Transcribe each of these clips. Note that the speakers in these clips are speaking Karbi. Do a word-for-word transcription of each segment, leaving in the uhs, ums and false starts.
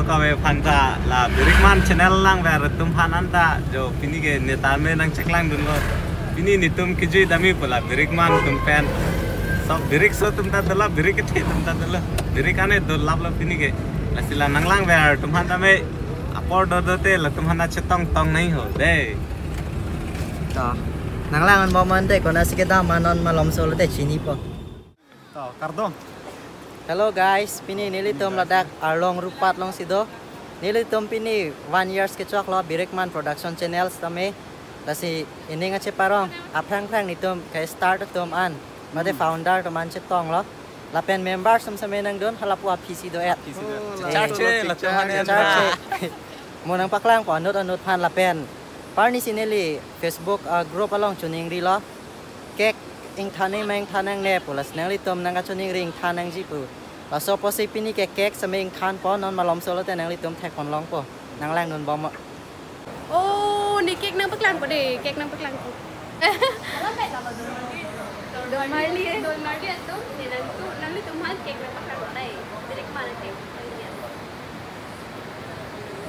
Kave aphan ta la Birikman channel langver atum aphan anta jo pini ke neta me nangcheklang dunlo. Pini netum kejui dami pu la Birikman atum pen. Sob birik so atum ta dolo, birik kethe atum ta dolo. Birik ane dolaplo pini ke. Lasi la nanglangver atum aphan ta me apor dodo te latum aphan ta chetong tong nangji ho dei. To, nanglang-un bom ante konatsi kedam ma, non malomso lote chinipo. To, kardom. Hello guys, pini nelitum ladak Arlong Rupat alongsi do. Nelitum pini one years kechoklo Birikman Production Channel sitame. Lasi ining acheparong aphrang phrang netum ke start atum an, mate founder atum an chetonglo. Lapen member sum same nangdun, halapu aphi si do-et. Aphi si do-et. Oh, Charche, latum, latum charche. Charche. Mo nangpaklangpo anut anut aphan lapen. Arnisi neli Facebook, ah, group along choningrilo. Cake ingthan nangji ma ingthan nangne pu, lasi nanglitum nangkachoningri ingthan nangji pu. Laso apotsi pini ke cake sitame ingthanpo, non malomso lote nanglitum theklongpo. Nanglangdun bom. Oh, ne cake nangpaklangpo dei, cake nangpaklangpo. Don Marley, eh. Don Marley atum, ne nangtum, nanglitum aphan cake nangpaklangpo dei. Birikman cake.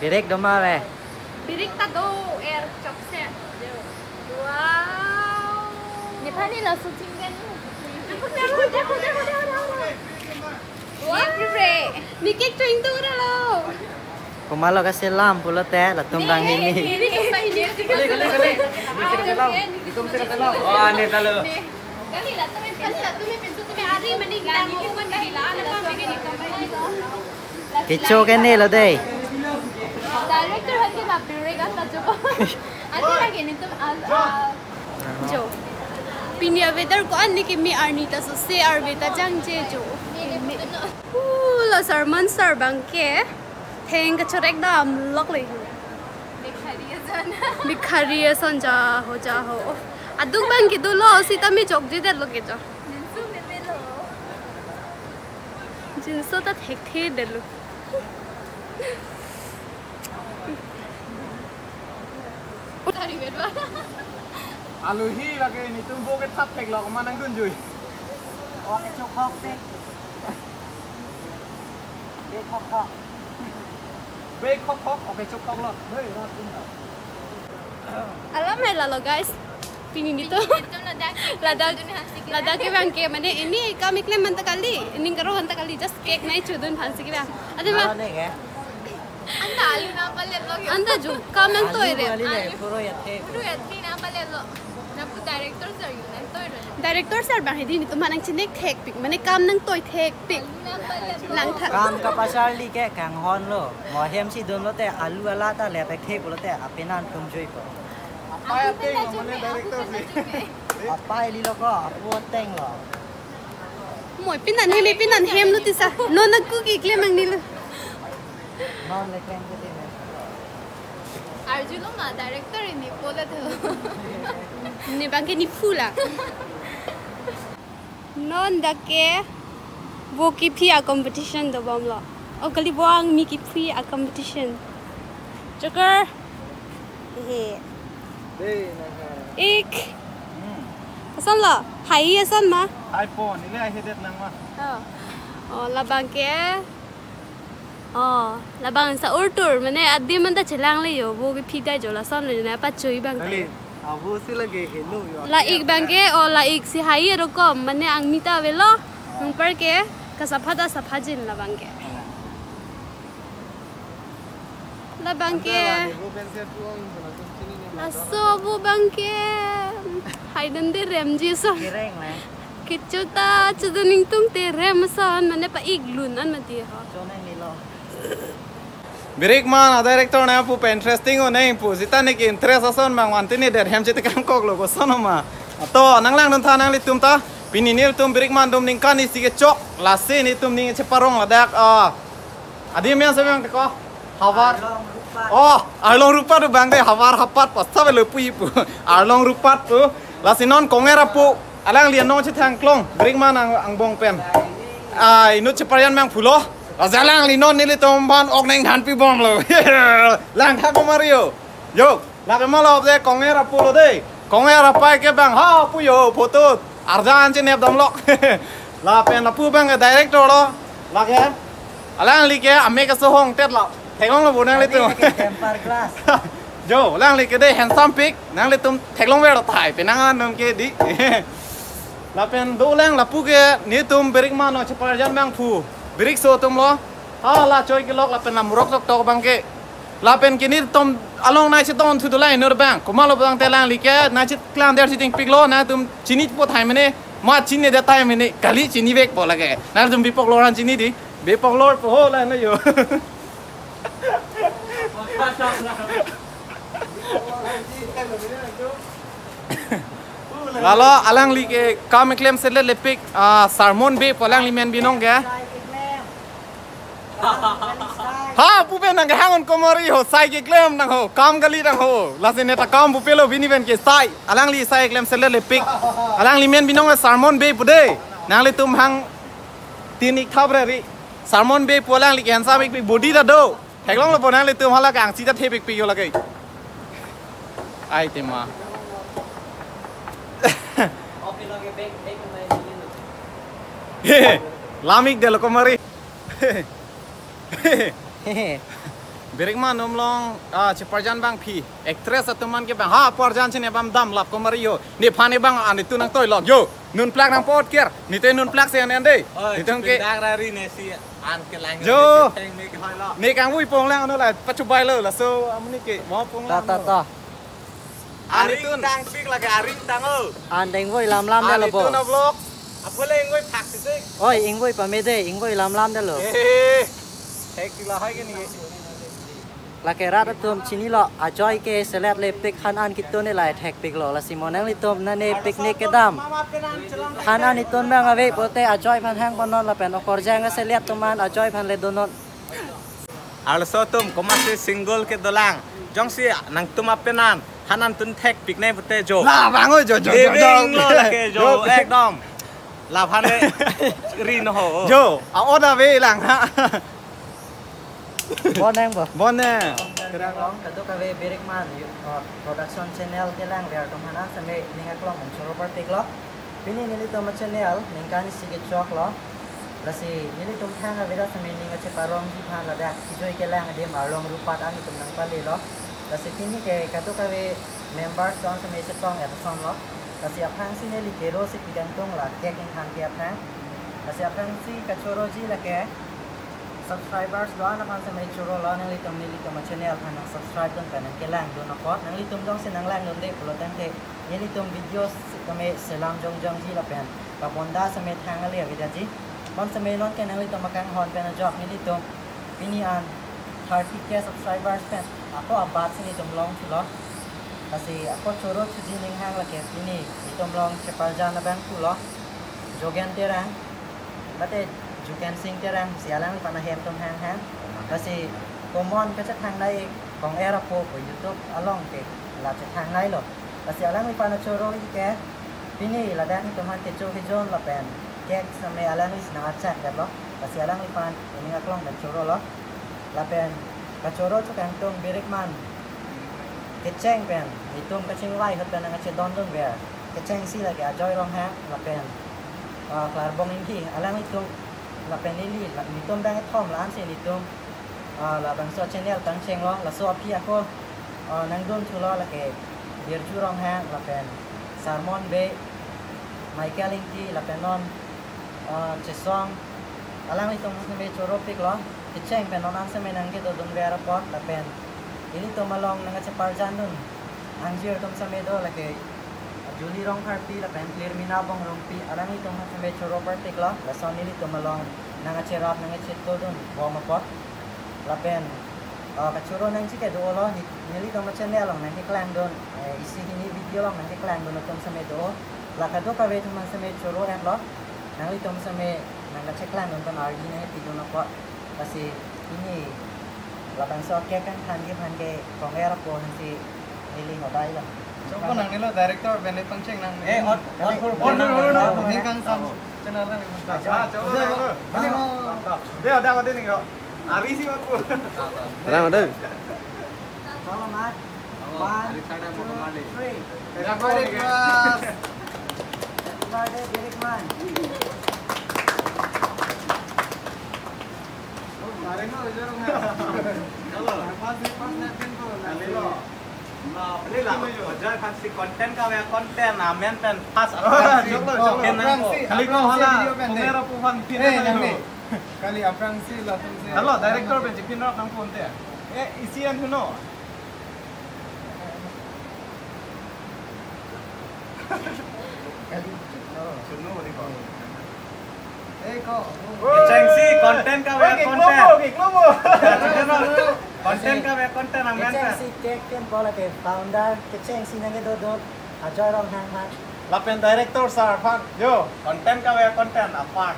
Birik do ma ve? Birik ta do, er chokche. Wow. Nephan ni la shooting kan. Wow. Ni cake chewing tung ra lo. Komatlo kaselam pulote latum bang hini. Ini kita ini. Kali, kali, kali. Ini kita selam. Oh, ane talo. Kali latum, kali latum pintu tu ari mani kita mau kan kali la, anak kami ni. Kecho ke ne lo dei. Director hati la birik anta jo. Ante lagi netum al, al. Jo. Pini a-weather ko-an ne kimi arni ta sose arve ta jangje jo. Uh, la Sarman sir bangke. Theng kachorek damlok le. Bikhari ason. Bikhari ason ja ho ja ho. Aduk bangke dolo sitame jokje detlo ke jo. Jinso mepelo. Jinso ta thekthe detlo. Alohi lake netum bo ke thap theklok ma nangdunjui. Oke, chokhok te. Be khokhok. Be khokhok, oke, chokhok lo. Hei, rat dun ta. Alam hai lalo, guys. Pini netum. Pini netum ladak. Ladak, ladak ke bangke, mane ini kam keklem anta kali, ini karo anta kali, just cake nangchudun aphansi ke bang. Ante ma? Anta alu nangpaletlo ke. Anta jo, kam nangtoi re. Alu kali le, puro yathe. Puro yathe nangpaletlo. Lapu director sir yu nangtoi re. Director sir bang hedi netum aphan nangchinek thekpik, mane kam nangtoi thekpik. Alu nangpaletlo. Nangtha. Kam kapacharli ke kanghon lo. Mo hem si dunlote alu ala ta lepek the pulote apenan tum juipo. Apai ateng lo mane director si. Apai lilo ko, apo ateng lo. Moi pinan hini pinan hem lo tisa. Non aku keklem nangnelo. Non le klem ke tine. Arjulo ma director ini pola thelo. Ne bangke ne phula. Non dak ke bo kephi a-competition dobomlo. O kali bo angmi kephi a-competition. Joker. He. Dei, nang ha. Ik. Hmm. Ason lo. Hai ason ma. Hai po, neli hai hedet nang ma. Oh. Oh, labang ke. Oh, labang sa urtur, mane adim anta chelang le yo, bo kephi ta jo lason le na pachui bang ta. Kali, abo si lagi henu yo. La ik bang ke, oh la ik si hai rokom, mane angmi ta avelo, nungpar ke, kasapha ta saphajin labang ke. Labang ke. Ante wani bo pensi puang, laso bo bang ke. Hai dun deremji ason. Kereng le. Kecho ta chudun ingtung te rem ason mane pa-ik lun an mati ho. Cho nangni lo. Birikman a-director nangpu pa-interesting o nangpu. Sita ne ke-interest ason bang vanti ne derhem chetekangkoklo koson ma. To nanglangdun tha nanglitum ta. Pini netum Birikman atum ningkan isi kechok. Lasi netum ning cheparong ladak. Ah. Adim yang sebiang teko. Havar. Arlong Rupat. Oh, Arlong Rupat bang dei, Havar Hapat pas ta belo pui pu. Arlong Rupat pu. Lasi non konger apo. Alangli anong chethangklong. Birikman ang, angbong pen. Ah, inut cheparjan mang pulo. Lasi alangli non nelitum aphan ok nangthanpi bomlo. Lang tha ko Mario. Yo. Lake malom de konger apo lo dei. Konger apai ke bang ha pu yo photo. Arjan chenep damlok. Lapen lapu bang ke director lo. Lake. Alangli ke amek aso hong tet lo. Theklonglo bo nanglitum. Tempered glass. Jo, alangli ke dei handsome pik, nanglitum theklongver tahai, penang anum ke dei. Lapen dolang lapu ke nelitum birik mano cheparjan abangphu. Birikso atumlo. Hala choi kelok lapen lamrok toktok abang ke. Lapen ke nelitum along nai chetongthu dolang inut abang. Komatlo abang te alangli ke nai cheklang der chitingpiklo, nangtum chinipo tahai mene. Ma chinidet tahai mene. Kali chinivekpo lake. Nangtum bipok loran chini dei. Bipok lor po ho la na jo. Lalo alangli ke kam keklem selet lepik, ah, Sermon Bey pu alangli men binong ke. Ha, pupe nang kehang un komari ho, sai keklem nang ho, kam kali nang ho. Lasi neta kam pupelo bini pen ke sai. Alangli sai keklem selet lepik. Alangli men binong ke Sermon Bey pu dei. Nanglitum hang tin ik thap re ri. Sermon Bey pu alangli ke handsome ik pik, body ta do. Theklonglo bo nanglitum, hala ke angsi ta thepik pik jo lake. Ai tema. Lam ik detlo komari. Birik mano along, ah, cheparjan abangpi. Actress atum an ke bang. Ha, parjan chini abang damlap komari jo. Nephan ne bang an itu nangtoilok jo. Nunplak nangpot ker. Nite nunplak si an an dei. Oi, nelitum ke pindang rari ne si an kelang jo. Theng me ke hoi lo. Ne kangvui ponglang ano la pachubai lo, laso amni ke mo ponglang. Ta, ta, ano ta. An aring itu tangpik lake, aring tang o. An dengvoi lamlam an detlo bo. Itu na vlog. Apole ingvoi phak sisik. Oi, ingvoi pame dei, ingvoi lamlam detlo. Eh, hek tila hai ke ni. Lake rat atum chinilo, ajoy ke selet lepik, han an kitun ne lai thekpiklo, lasi mo nanglitum nane picnic kedam. Han an itun abang ave pote ajoy aphan hangponnon lapen okorjang aselet atum an ajoy aphan le donon. Arloso atum komatsi single kedolang. Jongsi nangtum apenan han an tun thekpik ne pote jo. La bang o jo, jo, jo, jo. Living lo lake jo, jo, ekdom. Laphan le ri no ho. Jo, a order ave lang ha. Bon nang bo. Bon ne. Kerang long, kadokave birik man, yu-, uh, production channel kelang ver atum han an seme ning aklong nangchoro parpiklo. Pini nelitum a channel ningkan isi kechoklo. Lasi nelitum thang avedet seme ning kacheparongji aphan ladak kejoi kelang adim arlong rupat an itum nangpalelo. Lasi pini ke kadokave members atum seme chetong et asonlo. Lasi aphrangsi neli kero si pi kangtung la cake ingthan ke aphrang. Lasi aphrangsi kachoroji lake subscribers do-an aphan seme chorolo, nanglitum nelitum a channel aphan nang subscribe dun pen nangkelangdun apot. Nanglitum jongsi nanglangdunde pulo tangte nelitum videos seme selam jongjongji lapen pabonda seme thang ale avedetji. Bang seme non ke nanglitum akanghon pen ajok nelitum pini an thirty K subscribers pen ako abat si nelitum longthulo. Lasi ako choro thuji ning hang lake pini nelitum along cheparjan abangphulo. Jogen Terang, mate Juken Sing Terang, si alangliphan ahem atum hang hang. Lasi common kachethang nai kong-er apo pu YouTube along ke la chethang nailo. Lasi alangliphan achoro ke pini ladak nelitum aphan kecho kejon lapen cake seme alangli si nang-achak detlo. Lasi alangliphan ning aklong pen chorolo. Lapen kachoro chu kangtung birik man kecheng pen nelitum kachingvai ahut pen nangkachedondun ver. Kechengsi lake Ajoy Ronghang lapen, ah, Klarbong Ingti, alanglitum lapen neli la, nelitum bang kethom la-an si nelitum, ah, labangso channel pangchenglo, laso aphi ako, ah, nangdunthulo lake Birju Ronghang lapen Sermon Bey, Michael Ingti lapen non, ah, Chesong, alanglitum seme choropiklo. Kecheng pen non an seme nangkedodun ver apot lapen ilitum along nangkacheparjandun angjir atum seme do lake Julie Rongpharpi lapen Clearmina Bongrungpi, alanglitum seme choro parpiklo, lason nelitum along nangkacherap nangkachetodun bom apot. Lapen, ah, kachoro nangji ke do-olo, ni, nelitum channel along nangkeklangdun, eh, isi hini video along nangkeklangdun atum seme do. La kadokave atum seme choro-etlo, nanglitum seme nangkacheklangdun pen ardi nangkepidun apot. Lasi pini labangso cake ingthanji aphan ke kong-er apo aphansi neli ngodai lo. Chopo nangnelo director pen le pangcheng nang. Eh, on, on, on, on, on, on, on. Ningkan sam channel nang. Ah, chopo nang. Dei, ada, ada ning yo. Ari si aku. Terang ada. Chalo, Mat. One, two, three. Happy birthday to us. Happy birthday, Birik Man. Oh, kemarin lo, jorong ya. Joy Phangsi content kave, content amen pen first. Oh, aphrangsi, joklo, joklo, pin nangpo. Aphrangsi, kali ko aphrangsi hala, video pen de. Pumera puvan pin. Eh, nang nangpo. Kali aphrangsi latum si. Hello, director pen chepin rap nangpo ante. Eh, isi an huno. Kali. Suno di ko. Eh, ko. Kechengsi content kave, eh, content. Keklo mo, keklo mo. Content kave, content amen pen. Kechengsi Cake pen bola ke founder, kechengsi nangke dodot, Ajoy Ronghang aphan. Lapen director sir aphan, yo. Content kave, content apart.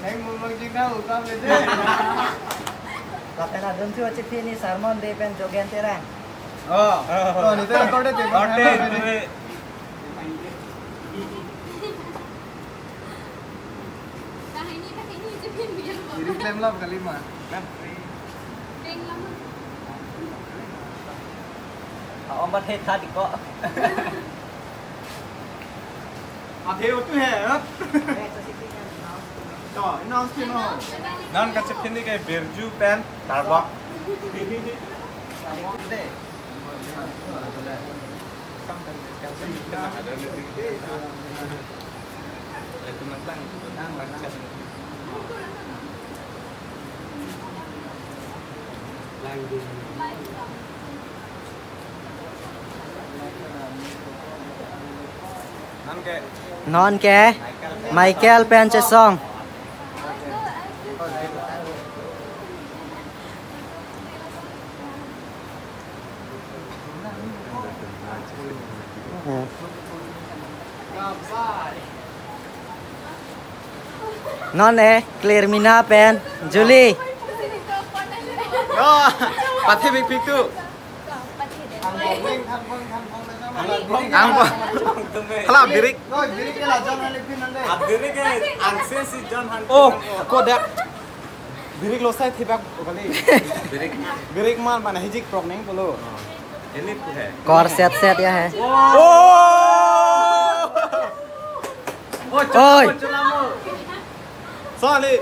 Neng mumang jingna ukam le de. Lapen adun thu achi pini Sarmon Bey pen Jogen Terang. Oh. Oh, nito recorded de. Recorded. Iri claim lap kali ma. Om bat he tha di ko. Athe utu he, ha? To, announce ke no. Non kachepin ke Birju pen Tarbok. Non ke Michael pen chesong. Non e Clearmina pen Julie. Yo, pathe big pik tu. Ang bo. Hala birik. Birik ke angse si John Han. Oh, ko dak. Birik lo sai thibak kali. Birik. Birik mal mana hijik prok neng pulo. Ini tu hai. Kor set set ya hai. Oh. Oh, oi. Sorry.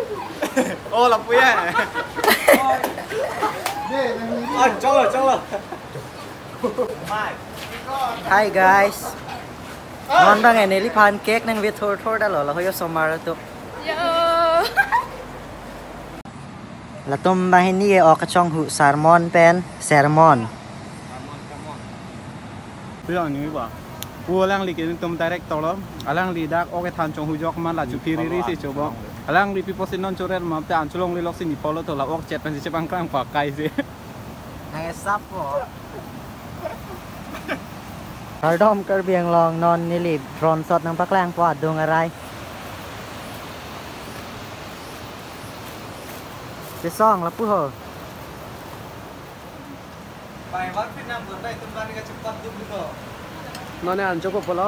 Oh, lapu ya. Oh, chalo, chalo. Hi guys. Non bang neli aphan cake nangve thor thor dalo, la hoyo somar tu. Yo. Latum banghini ke ok kachonghu Sarmon pen Sermon. Pira ni ba? Pu alangli ke netum director lo. Alangli dak ok kethan chonghu jok man la chu phiri ri si chobo. Alangli pi pusi non chorel ma te an cholongli lok si ne follow to la ok chet pen si chepangkrang pakai si. Nang esap po. Kardom Karbi Anglong, non neli drone shot nangpaklangpo adung arai. Chesong lapu ho. Non ne ancho ko pulo.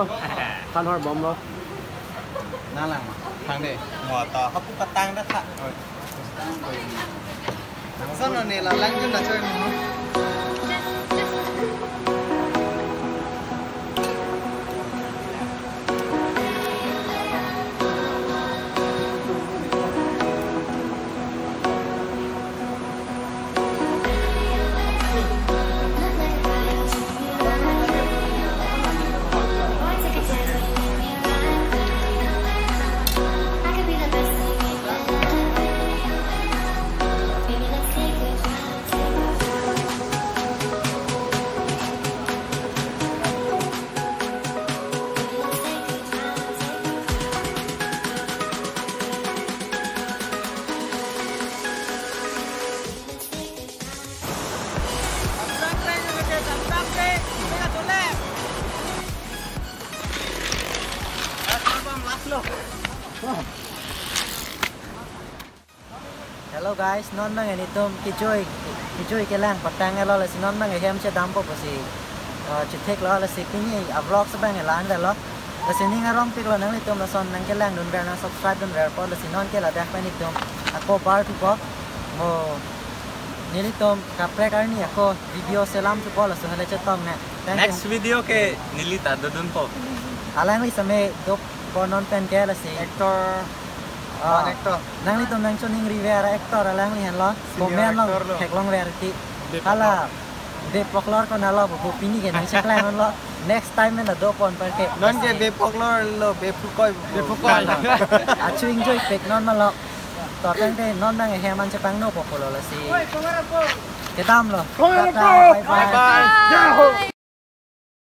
Than hor bomlo. Nang lang ma. Thang de. Ngo ta hapu patang da tha. Sono ne la lang jun na choi mo. Hello guys, non bang nelitum kejui, kejui kelang patang lo, lasi non bang hem chedampo pusi, eh, chetheklo, lasi pini a-vlog si bang lang lo. Lasi ning arong piklo, nanglitum lason nangkelangdunver, nang subscribe dunver po, lasi non ke ladak pen itum ako bar thupo. Mo nelitum kaprek arni ako video selam thupo, laso hale chetong ne. Thank you. Next video ke neli ta dodunpo. Alangli same doppo non pen ke lasi. Actor. Ah. One actor. Nanglitum nangchoningriver actor alangli henlo. Senior actor lo. Comment along theklongver ti. Hala, Bey Poklor konatlo pu pini ke nangcheklang lo. Next time pen do pon parke. Non ke Bey Poklor lo, Bey Phukoi. Bey Phukoi. Achu enjoy pik non malok. Toteng te non nang hem an chepangno po pulo lasi. Kedam lo. Tata, bye bye. Bye bye.